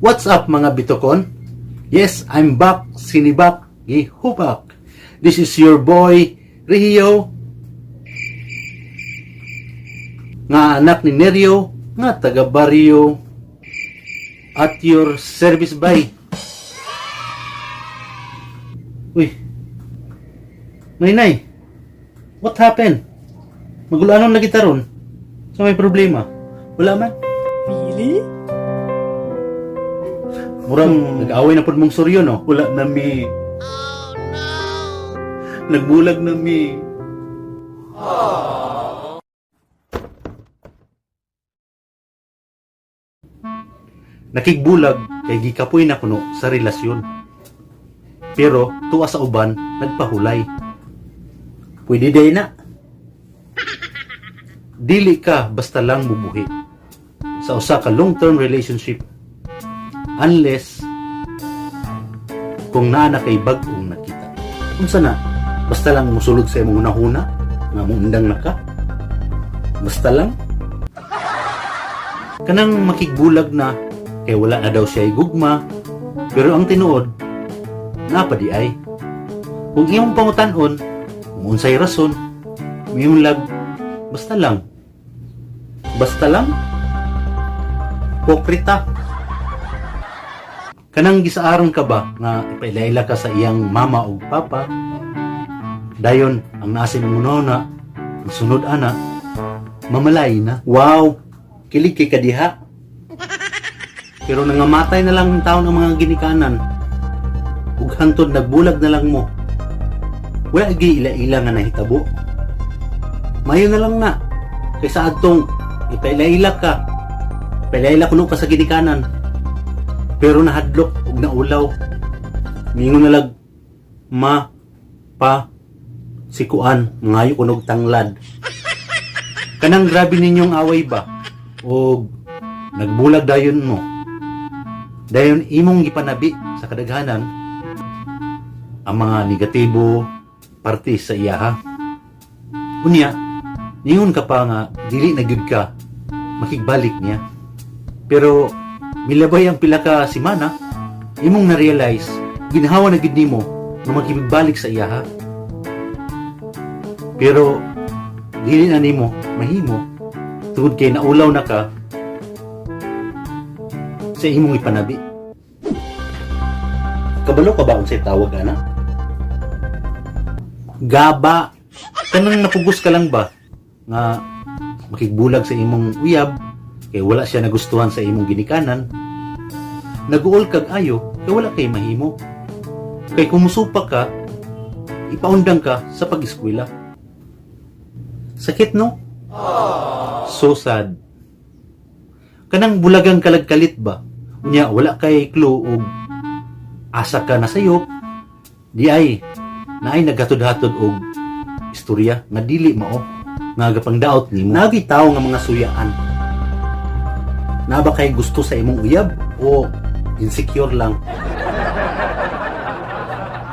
What's up, mga bitokon? Yes, I'm back, sinibak, gihupak. This is your boy, Rio, nga anak ni Nerio, nga taga barrio, at your service by. Uy, Nainay, what happened? Magulanon lagi taron. So may problema? Wala man. Really? Murag, nag-away na pud mong suryo, no? Wala na mi. Nagbulag na mi. Nakigbulag kay gikapoy na kuno sa relasyon. Pero tuwa sa uban, nagpahulay. Pwede day na. Dili ka basta lang mubuhi sa usa ka long-term relationship unless kung naa na kay bag-ong nakita. Unsa na? Basta lang musulod sa imong hunahuna nga muundang na ka? Basta lang? Kanang makigbulag na kay wala na daw siya gugma, pero ang tinuod naa pa di ay. Kung iyong pangutan-on kung unsay rason, miyong basta lang, basta lang pokrita. Kanang gisaaron ka ba nga ipailaila ka sa iyang mama ug papa, dayon ang naa sa imong hunahuna, ang sunod ana mamalay na. Wow, kilig kay kadiha. Pero nangamatay na lang ang taon ang mga ginikanan. Ug hantod nagbulag na lang mo. Wala gi ila-ila nga nahitabo. Mayo na lang na kaysa adtong ipaila-ila ka. Ipaila-ila kuno ka sa ginikanan. Pero nahadlok ug naulaw. Mingon na lag ma pa si kuan mangayo kunog tanglad. Kanang grabe ninyong away ba? O nagbulag dayon mo. Dayon imong gipanabi sa kadaghanan ang mga negatibo parte sa iyaha. Unya, ningon ka pa nga dili na gyud ka makigbalik niya. Pero milabay ang pila ka semana, imong na-realize ginhawa na gyud nimo nga makigbalik sa iyaha. Pero dili na nimo mahimo tungod kay naulaw na ka sa imong ipanabi. Kabalo ka ba unsay tawag ana? Gaba. Kanang napugos ka lang ba nga makigbulag sa imong uyab kay wala siya nagustuhan sa imong ginikanan? Naguol kag ayo kay wala kay mahimo. Kay kung musupak ka, ipaundang ka sa pag-eskwela. Sakit, no? So sad. Kanang bulagang kalagkalit ba? Unya wala kay clue og asa ka nasayop, di ay naay naghatod-hatod og istorya nga dili mao nga gapangdaot nimo. Nagi tawo nga mga suyaan. Na ba kay gusto sa imong uyab o insecure lang?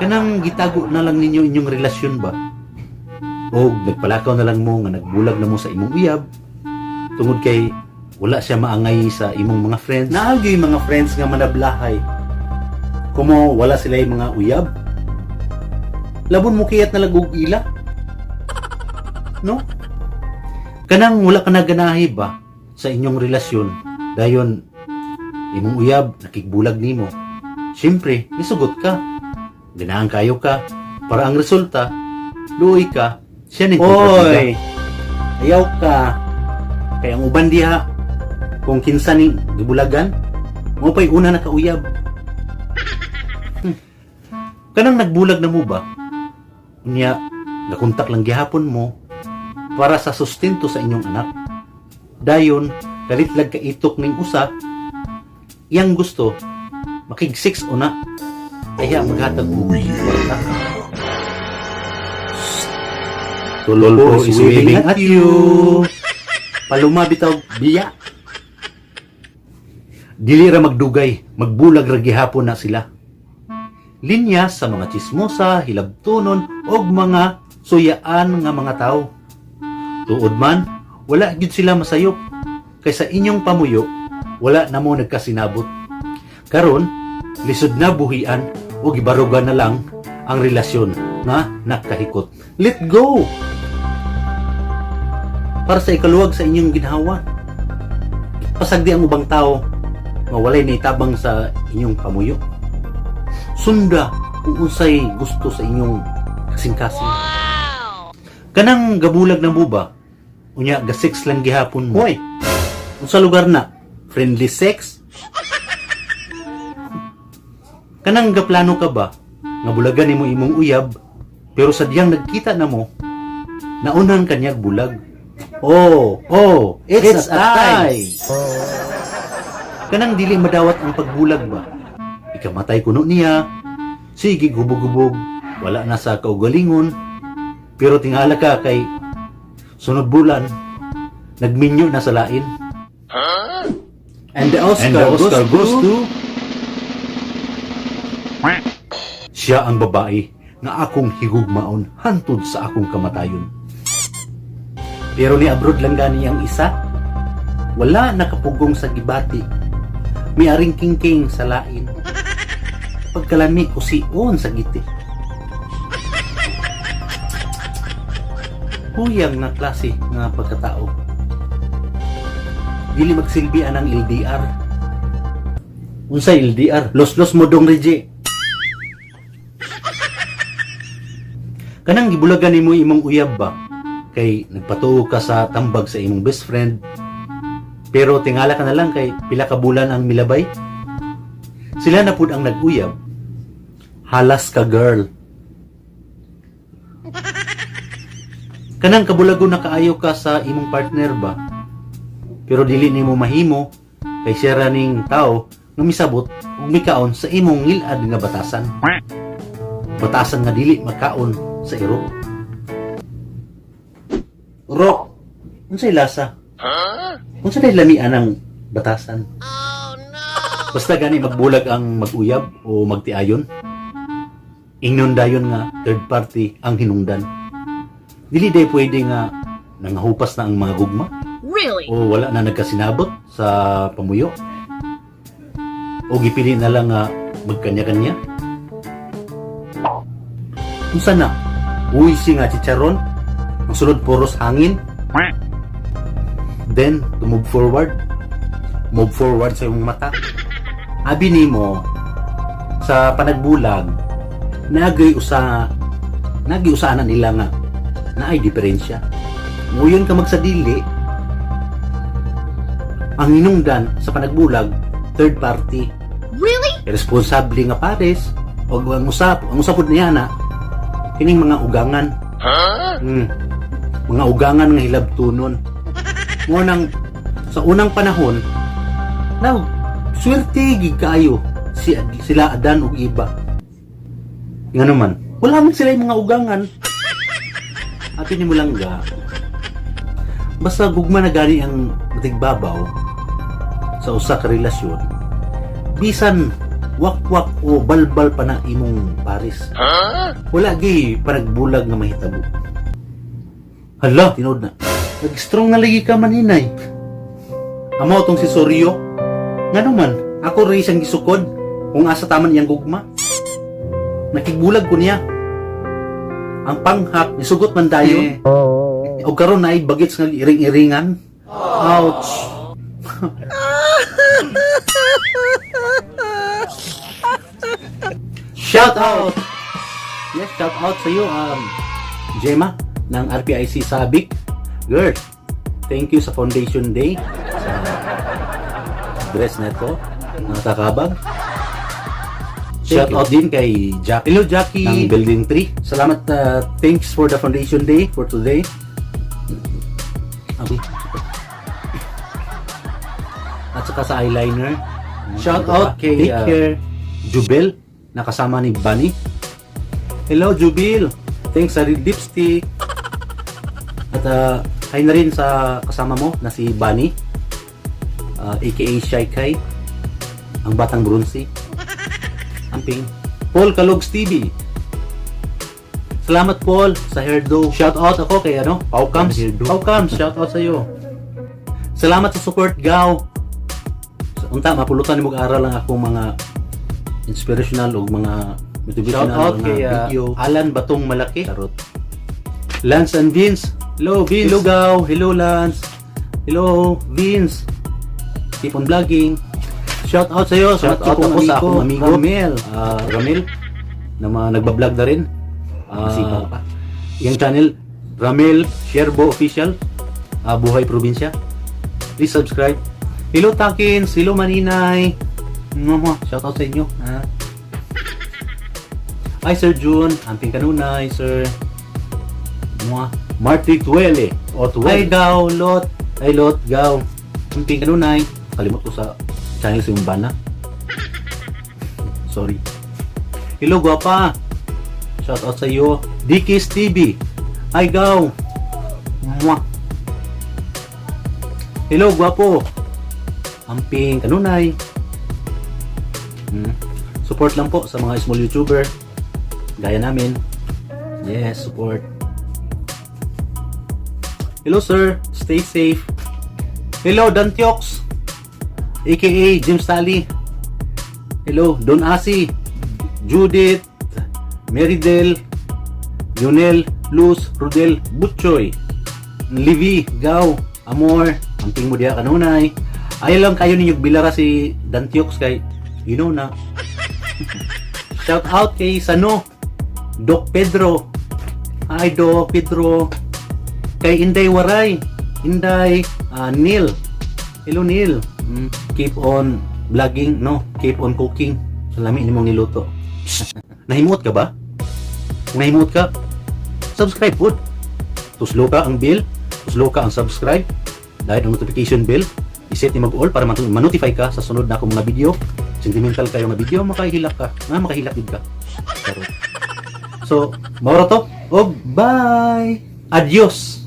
Kanang gitago na lang ninyo inyong relasyon ba? O nagpalakaw na lang mo nga nagbulag na mo sa imong uyab tungod kay wala siya maangay sa imong mga friends. Naagyoy mga friends nga manablahay. Kumo wala sila yung mga uyab. Labon mo kiyat na og ila. No? Kanang wala ka naganahi ba sa inyong relasyon, dayon imong uyab nakigbulag nimo. Siyempre, nisugot ka. Ganahan kayo ka para ang resulta, luoy ka, siya ning kontrabida. Oy! Ayaw ka. Kay ang uban diha, kung kinsa ning gibulagan, mo pa'y una na kauyab. Kanang nagbulag na mo ba? Unya, nakontak lang gihapon mo para sa sustento sa inyong anak. Dayon, kalitlag ka itok ning usa, iyang gusto, makig-sex una, kaya maghatag og kwarta. Tulpo is waving at you. Paluma bitaw biya. Dili ra magdugay, magbulag ra gihapon na sila. Linya sa mga chismosa, hilabtonon og mga suyaan nga mga tao. Tuod man, wala gyud sila masayop. Kay sa inyong pamuyo, wala na mo nagkasinabot. Karon, lisod na buhian o gibarugan na lang ang relasyon nga nakahikot. Let go! Para sa ikaluwag sa inyong ginhawa. Pasagdi ang ubang tao nga walay naitabang sa inyong pamuyo. Sunda kung unsay gusto sa inyong kasing-kasing. Kanang gabulag na mo ba? Unya, ga-sex lang gihapon mo. Hoy, unsa lugar na? Friendly sex? Kanang gaplano ka ba? Nga bulagan nimo imong uyab, pero sadyang nagkita na mo, naunan ka niyag bulag. Oh, it's a tie. Kanang dili madawat ang pagbulag ba? Ikamatay kuno niya, sige gubog-gubog, wala na sa kaugalingon, pero tingala ka kay sunod bulan, nagminyo na sa lain. And the Oscar goes to Siya ang babae nga akong higugmaon hantod sa akong kamatayon. Pero ni abroad lang gani ang isa. Wala nakapugong sa gibati. Miaring kingking sa lain. Pagkalami kusion sa giti. Huyang nga klase nga pagkatao. Dili magsilbi anang LDR. Unsay LDR? Los-los mo dong, Reggie. Kanang gibulagan nimo imong uyab ba? Kay nagpatuo ka sa tambag sa imong best friend. Pero tingala ka na lang kay pila ka bulan ang milabay. Sila na pud ang nag-uyab. Halas ka, girl. Kanang kabulago na kaayo ka sa imong partner ba? Pero dili nimo mahimo kay siya ra ning tao nga misabot ug mikaon sa imong ngilad nga batasan. Batasan nga dili makaon sa iro. Rock, unsay lasa? Unsa day lamian ang batasan? Basta gani magbulag ang mag-uyab o magtiayon. Ingnon dayon nga third party ang hinungdan. Dili day pwede nga nangahupas na ang mga gugma Really? o wala na nagkasinabot sa pamuyo. O gipili na lang nga magkanya-kanya. Unsa na? Uy si nga chicharon, ang sulod puros hangin. Then, to move forward, move forward sa imong mata. Abi nimo sa panagbulag, nagay usa na nila nga naay diferensya. Nguyon ka magsadili, ang hinungdan sa panagbulag, third party. Really? Iresponsable nga pares og ang usap pud niya na kining mga ugangan. Mga ugangan nga hilabtunon. Mo nang sa unang panahon now, swerte gid kaayo sila Adan ug Eva. Ngano man, wala man sila mga ugangan. Ato nimo lang ga. Basta gugma na gani ang matigbabaw sa usa ka relasyon. Bisan wakwak o balbal pa na imong pares. Wala gi panagbulag nga mahitabo. Hala, tinuod na. Nag-strong na lagi ka maninay. Amo tong si Soryo. Ngano man, ako rin siyang gisukod kung asa taman iyang gugma. Nakigbulag ko niya. Ang panghak, nisugot man dayon. O karon naay bagits nga iring-iringan. Ouch. Shout out! Yes, shout out sa iyo, Gemma ng RPIC Sabic. Girl, thank you sa Foundation Day sa dress na ito, mga kakabag. Shout out din kay Jackie. Hello, Jackie ng Building 3. Salamat, thanks for the Foundation Day for today. Okay. At saka sa eyeliner. Shout out kay Take care. Jubel na kasama ni Bunny. Hello, Jubil. Thanks sa red lipstick. At hi na rin sa kasama mo na si Bunny, aka Shy Kai. Ang batang brunsi. Amping. Paul Kalogs TV. Salamat, Paul, sa hairdo. Shout out ako kay ano, Paucams. Hairdo. Paucams, shout out sa iyo. Salamat sa support, Gaw. Unta mapulutan nimo og aral ang akong mga inspirational ug mga motivational Shout out nga kay video. Alan Batong Malaki. Charot. Lance and Vince. Hello, Vince. Hello, Gaw. Hello, Lance. Hello, Vince. Keep on vlogging. Shout out sa iyo. Shout out ako ako sa sa akong akong amigo. Ramel. Ramel na mga nagba-vlog na rin. Sipaw pa. Yung channel, Ramel Sherbo Official. Buhay Probinsya. Please subscribe. Hello, Takins. Hello, Maninay. Mwah, shout out sa inyo. Ha? Hi, Sir June. Amping kanunay, sir. Mwah. Marty Tuele. O Tuele. Hi, Gaw, Lot. Hi, Lot, Gaw. Amping kanunay. Kalimot ko sa channel si Umbana. Sorry. Hello, guwapa. Shout out sa iyo. Dikis TV. Hi, Gaw. Mwah. Hello, guwapo. Amping kanunay. Support lang po sa mga small YouTuber. Gaya namin. Yes, support. Hello, sir. Stay safe. Hello, Dantiox, AKA Jim Sally. Hello, Don Asi. Judith. Meridel. Lionel. Luz. Rodel. Butchoy. Livy. Gaw. Amor. Amping mo diha kanunay. Ayaw lang kayo ninyo bilara si Dantiox kay you know na. Shout out kay Sano. Doc Pedro. Hi, Doc Pedro. Kay Inday Waray. Inday Neil. Hello, Neil. Keep on vlogging, no? Keep on cooking. Salami nimong niluto. Nahimuot ka ba? Kung nahimuot ka, subscribe pud. Tuslo ka ang bell, tuslo ka ang subscribe, dahil ang notification bell, iset ni mag-all para ma-notify ka sa sunod na akong mga video. Sentimental kayo nga video, makahilak ka. Nga makahilak gid ka. Charot. So, mao ra to. Og bye. Adios.